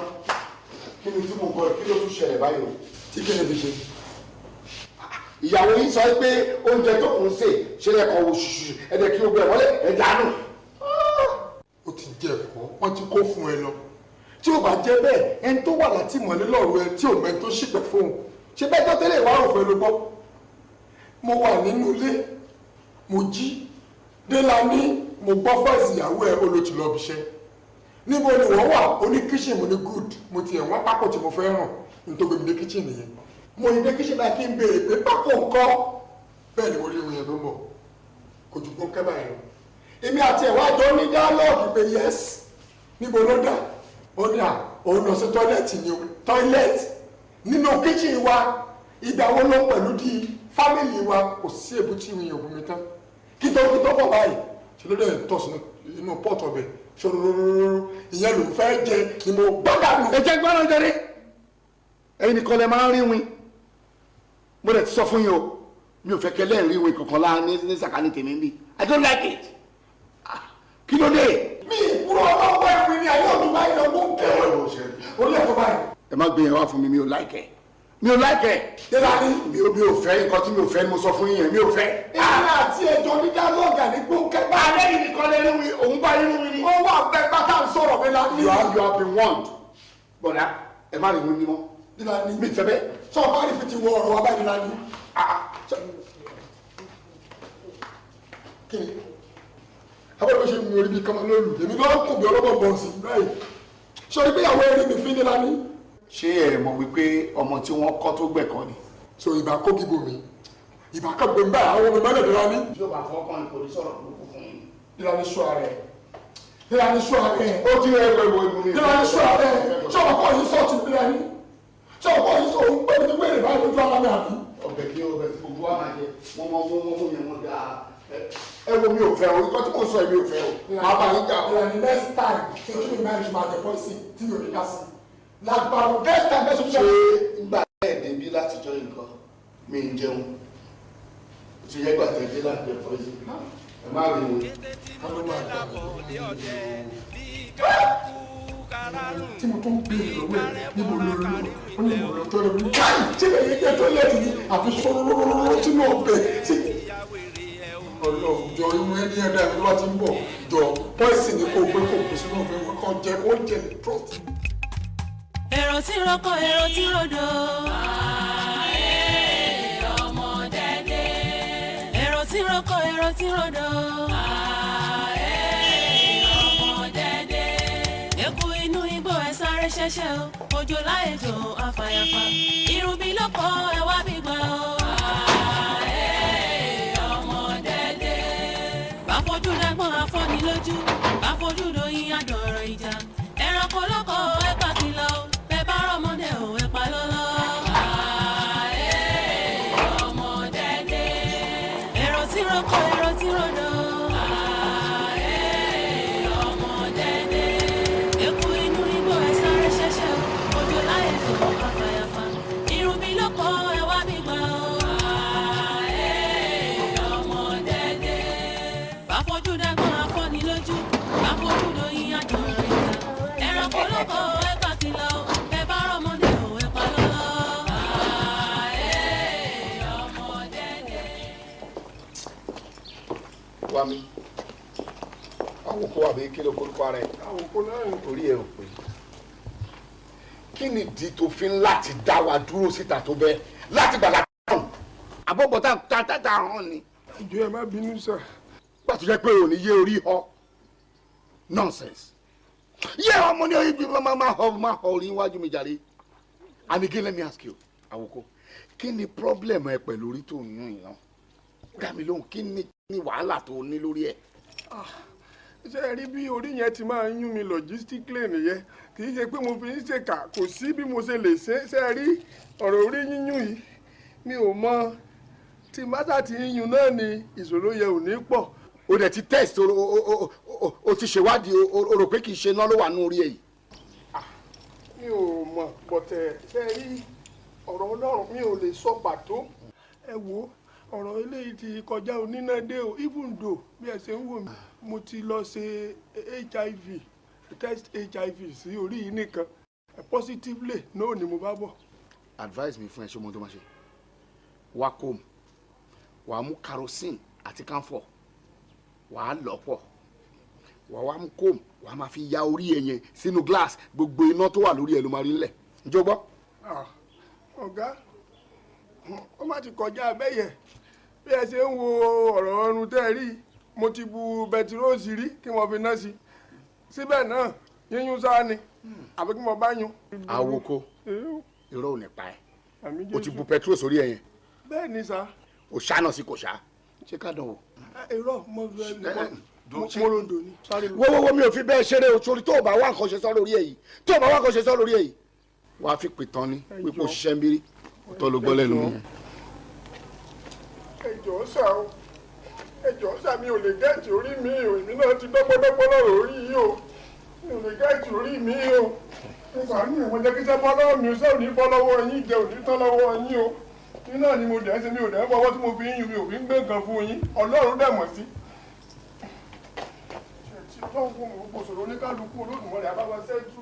kí ni tí mo gbọ́? Kí ló tún ṣẹlẹ̀ báyìí o? Tí kí ni fi ṣe? Ìyàwó yìí sọ pé oúnjẹ tó kùn sè ṣe lẹ́kọ̀ọ́ wo ṣùṣù ẹ̀dẹ̀ kí o gbẹ wọlé ẹ̀ dànù. Ó ti jẹ ẹ̀kọ́, wọ́n ti kó fún ẹ lọ. Tí ò bá jẹ́ bẹ́ẹ̀, ẹni tó wà láti mọ̀lé lọ́rùn ẹ tí ò mẹ́ni tó ṣìpẹ̀ fóun ṣe bẹ́ẹ̀ tó tẹ́lẹ̀ ìwà òfin ló gbọ́. Mo wà nínú ilé, mo jí Délání, mo gbọ́ voice ìyàwó ẹ olóòtú lọ bí iṣẹ́. Níbo ni wọ́n wà? Ó ní kitchen. Mo ní good. Mo tiẹ̀ wọ́n pákó tí mo fẹ́ ràn nítorí mi dé kitchen nìyẹn. Mo ní dé kitchen báyìí kí n béèrè pé pákó ńkọ́. Bẹ́ẹ̀ ni mo rí ìwé yẹn tó ń bọ̀, kò jù gbọ́n kẹ́ báyìí lọ. Èmi àti ẹ̀ wá jọ ní dialogue pé yes, níbo ló dà? Ó ní à òun lọ sí toilet ni o. Toilet nínú kitchen wa, ìgbà wo ló pẹ̀lú di family wa? Kò sí èbúté ìwé yẹn ògùn mi tán kí tó fọ̀ báyìí, ṣe ló dẹ̀ tọ̀ sínú inú pot ọbẹ̀ ṣòro. Ìyẹn ló fẹ́ jẹ ni mo gbọ́dọ̀ nù. Ẹ jẹ́ gbọ́dọ̀ jẹ́rìí, ẹ̀yin nìkan lẹ máa ń rí win. Mo dẹ̀ ti sọ fún yín o, mi ò fẹ́ kẹ́ lẹ́ẹ̀rí win kankan lá ní sàkání tèmi ń bí. I don't like it. Kí ló dé? Mi ìkúrò ọlọ́wọ́ ìwé ni àyè òdùn báyìí lọ mú kẹrẹ orí ẹ̀kọ́ báyìí. Ẹ má gbé yẹn wá fún mi. Mi ò like ẹ, mi ò like ẹ. Délání. Mi ò fẹ́ nǹkan tí mi ò fẹ́ ni mo sọ fún yín yẹn, mi ò fẹ́. Èmi àti ẹjọ́ ní dialogue ní gbóńkẹ́ báyìí. Alẹ́ yìí nìkan lè rí win, òun bá rí win ni. Ó wà bẹ́ẹ̀ pátá ń sọ̀rọ̀ mi la ní. You have been warned. Bọ̀dá, ẹ má rí win mímọ́. Délání. Mi fẹ́ bẹ́ẹ̀. Sọ bá rí fi ti wọ ọ̀rọ̀ wa báyìí, Délání. Kí ni abọ́dọ̀ bó ṣe mi orí bíi kọ́mọ lóru? Èmi lọ́wọ́ kò bí ọlọ́bọ̀ bọ̀ sí báyìí. Sọ ìgbéyàwó ẹ̀rí mi fi Délání. Ṣé ẹ mọ̀ wípé ọmọ tí wọ́n kọ́ tó gbẹ̀kọ́ ni? So ìbá kó kíbo mi. Ìbá kan gbé báyìí àwọn ọmọ mẹ́lẹ̀ dira ní. Tí o bá fọkàn kò ní sọ̀rọ̀ burúkú fún yín. Dira ní sọ ara ẹ̀. Dira ní sọ ara ẹ̀. Ó ti rẹ̀ pẹ̀lú ìmú mi. Dira ní sọ ara ẹ̀. Ṣé ọmọ kọ́ yín sọ́ọ̀tì dira ní? Ṣé ọmọ kọ́ yín sọ òun pẹ̀lú wẹ̀rẹ̀ báyìí lójú ara mi àbí? Ọbẹ̀ kí ọbẹ̀ tí gbogbo wa máa jẹ, wọ́n mọ wọ́n mú yẹn wọ́n dáa. Ẹ wo mi ò fẹ́ o, ikọ́ tí mò ń sọ mi ò fẹ́ o. Màá bá yín jà o. Dira ní next time ṣé kí ni máa ṣe máa jẹ pọ́ìsì tí yóò ní ká sí. Lágbára next time bẹ́ẹ̀ ṣe nígbà tẹ́ ẹ̀ débí láti jọ nǹkan mi ń jẹun. Ṣé yẹ gbà tẹ́ dé láti jẹ pọ́ìsì? Ẹ má rí wọn. Tí mo tún béèrè lọ́wọ́ ẹ̀ níbo ló lọ ó ní mo lọ tọ́lẹ̀ mi káì tí lè yẹ tọ́lẹ̀tì ni àfi sọ́rọ́rọ́rọ́ sínú ọbẹ̀ sí. Ọlọ́run jọ inú ẹni ẹ̀dá ẹ̀mí wá ti ń bọ̀ jọ pọ́ìsì ni kò gbé kò gbé sínú ọbẹ̀ wọn kàn jẹ ó jẹ trust. Èrò tí roko èrò tí rodò. Ọmọdédé. Èrò tí roko èrò tí rodò. Ọmọdédé. Eku inú igbó ẹ sáré ṣẹ̀ṣẹ̀ o, òjò láìjò àfàyàfà. Irun bí lóko ẹ wá bí gbà o. Ọmọdédé. Báfojú dágbọ́n afọ́ni lójú, báfojú doyin àdọ̀rọ̀ ìjà. Ẹranko lóko ẹ pa kìlọ̀ o, bẹ́ẹ̀ bá rọ́mọdé o ẹ pa lọ́lọ́. Ọmọdédé. Èrò tí roko èrò tí rodò. Ọmọdédé. Eku inú igbó ẹ sáré ṣẹ̀ṣẹ̀ o, òjò láìjò àfàyàfà. Irun bí lóko ẹ wá bí gbà o. Ọmọdédé. Báfojú dágbọ́n afọ́ni lójú, báfojú doyin àdọ̀rọ̀ ìjà. Ẹranko lóko ẹ pa kìlọ̀ o, bẹ́ẹ̀ bá rọ́mọdé o ẹ pa lọ́lọ́. Ọmọdédé. Wá mi. Àwòkọ́ àbí kí ló korúkọ ara ẹ̀? Àwòkọ́ náà. Orí ẹ ò pé. Kí ni ìdí tó fi ń láti dá wa dúró síta tó bẹ́ẹ̀ láti gbàgbà tán? Àbọ̀bọ̀ tá tá tá hàn ni. Ìjọ ẹ má bínú sà. Gbà tó jẹ́ pé ò ní yé orí họ. Nonsense. Yé ọmọ ní orí bí máa họ máa họ orí iwájú mi jàre. And again let me ask you, Àwòkọ́, kí ni problem ẹ pẹ̀lú orí tó ń yún yìí náà? Dá mi lóhùn, kí ni wàhálà tó ní lórí ẹ̀? Ṣé ẹ rí bí orí yẹn ti máa ń yún mi logistically nìyẹn, kì í ṣe pé mo fi ń ṣèkà, kò sí bí mo ṣe lè ṣe. Ṣé ẹ rí ọ̀rọ̀ orí yíyún yìí, mi ò mọ tí mátà ti yíyún náà ni ìṣòro yẹn ò ní pọ̀. O dẹ̀ ti test, o ti ṣèwádìí, o rò pé kì í ṣe iná ló wà ní orí ẹ̀ yìí. Mi ò mọ̀ pọ̀tẹ̀. Ṣé ẹ rí ọ̀rọ̀ Ọlọ́run, mi ò lè sọ pàtó. Ẹ wo ọ̀rọ̀ eléyìí ti kọjá onínàdé o, even though bí ẹ ṣe ń wò mí, mo ti lọ ṣe HIV test, HIV sí orí yìí nìkan positively náà ni mo bá bọ̀. Advice mi fún ẹ, ṣé o mọ tó máa ṣe? Wá comb, wàá mú kerosene àti camphor, wàá lọ̀ pọ̀, wàá wá mú comb, wàá máa fi ya orí ẹ yẹn sínú glass, gbogbo iná tó wà lórí ẹ ló máa rí nílẹ̀. Ǹjẹ́ o gbọ́? Ọ̀gá, ó má ti kọjá abẹ́yẹ. Bí ẹ ṣe ń wo ọ̀rọ̀ ọrùn tẹ́ ẹ rí, mo ti bu bẹtiróòsì rí kí wọ́n fi ná sí síbẹ̀ náà yíyún sáà ni àbí kí mo bá yún. Àwòkọ́, irọ́ ò ní pa ẹ́. O ti bu petrol sórí ẹ yẹn. Bẹ́ẹ̀ ni sá. O ṣáná sí kò ṣá. Ṣé ká dán o? Irọ́, mo rondo ni. Wo wo wo, mi ò fi bẹ́ẹ̀ ṣeré o, sórí tó o bá wá nǹkan ṣe sọ lórí ẹ yìí, tó o bá wá nǹkan ṣe sọ lórí ẹ yìí, wàá fi pìtàn ni wípé o ṣiṣẹ́ ń bírí tó ló gbọ́ lẹ́nu mi. Ẹ jọ̀ọ́ sà o, ẹ jọ̀ọ́ sà, mi ò lè gẹ́ẹ̀tì orí mi o, èmi náà ti dọ́gbọ́dọ́gbọ́ lọ́rọ̀ orí yìí o, mi ò lè gẹ́ẹ̀tì orí mi o. Nígbà míì wọ́n jẹ́ kí iṣẹ́ bọ́ lọ́wọ́ mi, iṣẹ́ ò ní bọ́ lọ́wọ́ yín, jẹ́ ò ní tán lọ́wọ́ yín o. Ní náà ni mo dẹ̀ ṣe, mi ò dẹ̀ fọwọ́ tí mo fi ń yun, mi ò fi ń gbé nǹkan fún yín, Ọlọ́run dẹ̀ mọ̀ sí. Ṣètì Ọlọ́run fún mi, gbogbo ṣòro oníkálukú Olódùmarè àbáwá sẹ́ńtù.